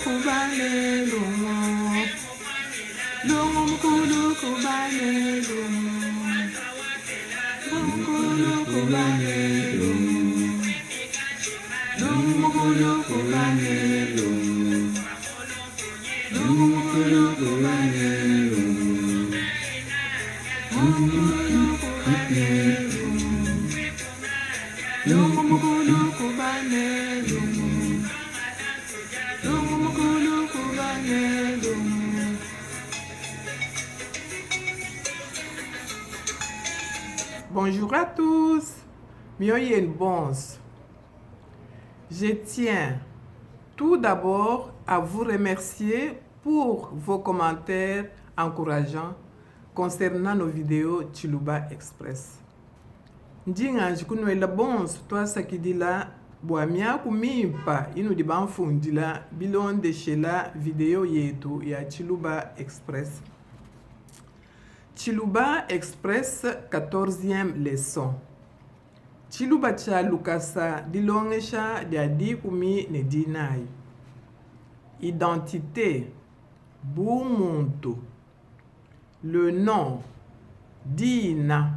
kubane lumu. Lungu mukulu kubane lumu. Mukulu kubane lumu. Lungu mukulu kubane lumu. Lungu mukulu kubane lumu. Mukulu kubane lumu. Lungu mukulu kubane lumu. Lungu mukulu kubane lumu. Bonjour à tous. Mioyen Bons. Je tiens tout d'abord à vous remercier pour vos commentaires encourageants concernant nos vidéos Tshiluba Express. Ndi nganji kunuela bonso tuasakidila bua miaku mimpa inudi bamfundila bilondeshela video yetu ya Tshiluba Express. Tshiluba Express 14e leçon. Tshiluba tshia lukasa dilongesha dia dikumi ne dinayi. Identite, bumuntu. Le nom, dina.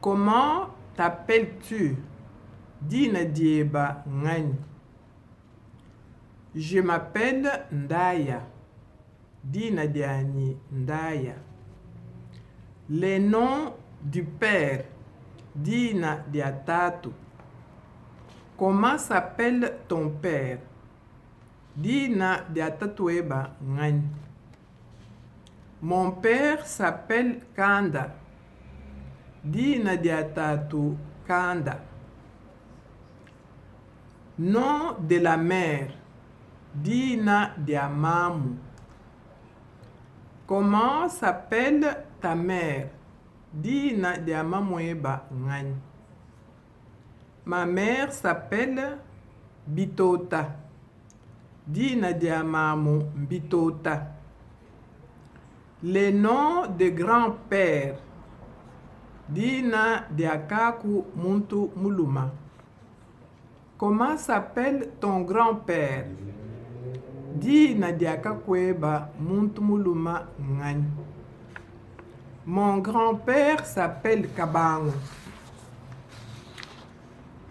Comment t'appelles-tu? Dina dieba nganyi? Je m'appelle Ndaya. Dina dianyi Ndaya. Le nom du père, dina dia tatu. Comment s'appelle ton père? Dina dia tatueba nganyi? Mon père s'appelle Kanda. Dina dia tatu Kanda. Nom de la mère, dina dia mamu. Comment s'appelle ta mère? Dina dia mamueba nganyi? Ma mère s'appelle Bitota. Dina dia mamu Mbitota. Le nom de grand-père, dina dia kaku muntu muluma. Comment s'appelle ton grand-père? Dina dia kakueba muntu muluma nganyi? Mon grand-père s'appelle Kabangu.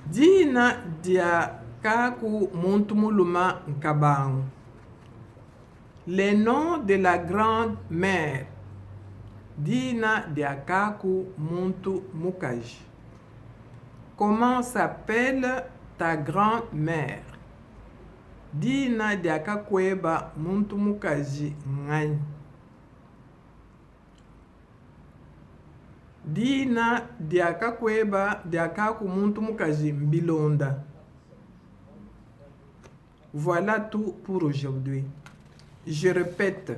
Dina dia kaku muntu muluma Nkabangu. Le nom de la grand-mère, dina dia kaku muntu mukaji. Comment s'appelle ta grand-mère? Dina dia kakueba muntu mukaji nganyi? Dina dia kakueba dia kaku muntu mukaji Mbilonda. Voilà tout pour aujourd'hui. Je répète.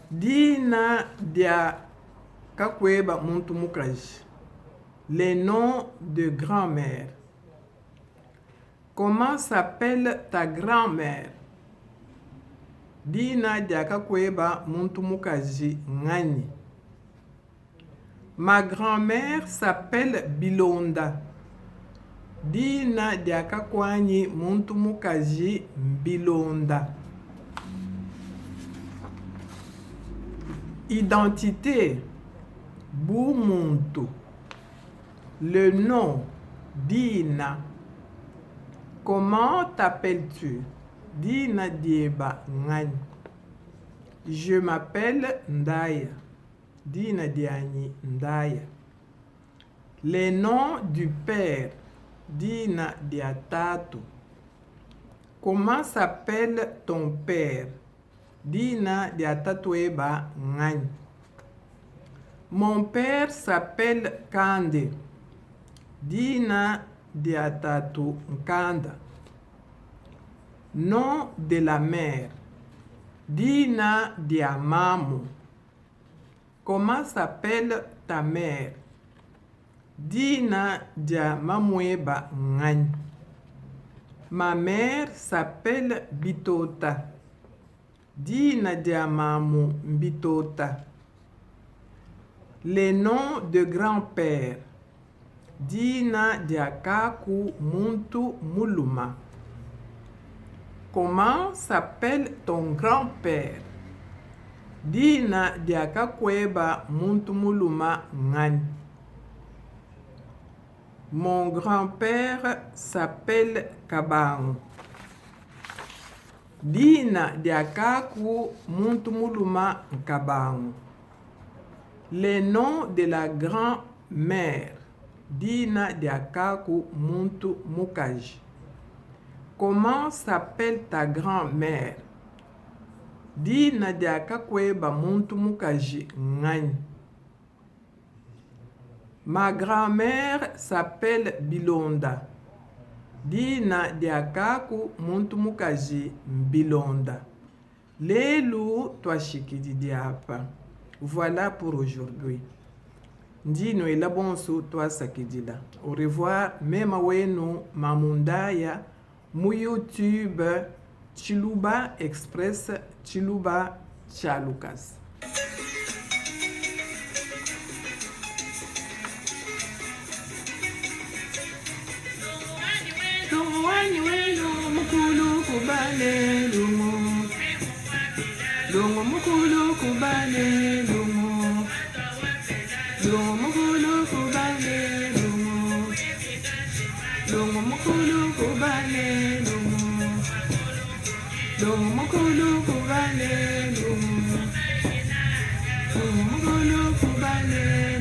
Dina dia kakueba muntu mukaji. Les noms de grand-mère. Comment s'appelle ta grand-mère? Dina dia kakueba muntu mukaji nganyi? Ma grand-mère s'appelle Bilonda. Dina dia kakuanyi muntu mukaji Mbilonda. Identité, bumuntu. Le nom, dina. Comment t'appelles-tu? Dina dieba nganyi? Je m'appelle Ndaya. Dina dianyi Ndaya. Le nom du père, dina dia tatu. Comment s'appelle ton père? Dina dia tatueba nganyi? Mon père s'appelle Kande. Dina dia tatu Nkanda. Nom de la mère, dina dia mamu. Comment s'appelle ta mère? Dina dia mamueba nganyi? Ma mère s'appelle Bitota. Dina dia mamu Mbitota. Le nom de grand-père, dina dia kaku muntu muluma. Comment s'appelle ton grand-père? Dina dia kakueba muntu muluma nganyi? Mon grand-père s'appelle Kabangu. Dina dia kaku muntu muluma nKabangu. Le nom de la grand-mère. Dina dia kaku muntu mukaji. Comment s'appelle ta grand-mère? Dina dia kakueba muntu mukaji nganyi? Ma grand-mère s'appelle Bilonda. Dina dia kaku muntu mukaji m'Bilonda. Lelu tuashikididi apa. Voilà pour aujourd'hui. Ndi nuela bonsu tuasakidila. Au revoir mema wenu Mamu Ndaya mu YouTube Tshiluba Express Tshiluba tshia lukasa. Lungu wanyi wenu mukulu kubale lungu lungu mukulu kubale lungu lungu mukulu kubale lungu lungu mukulu kubale lungu lungu mukulu kubale lungu lungu mukulu kubale.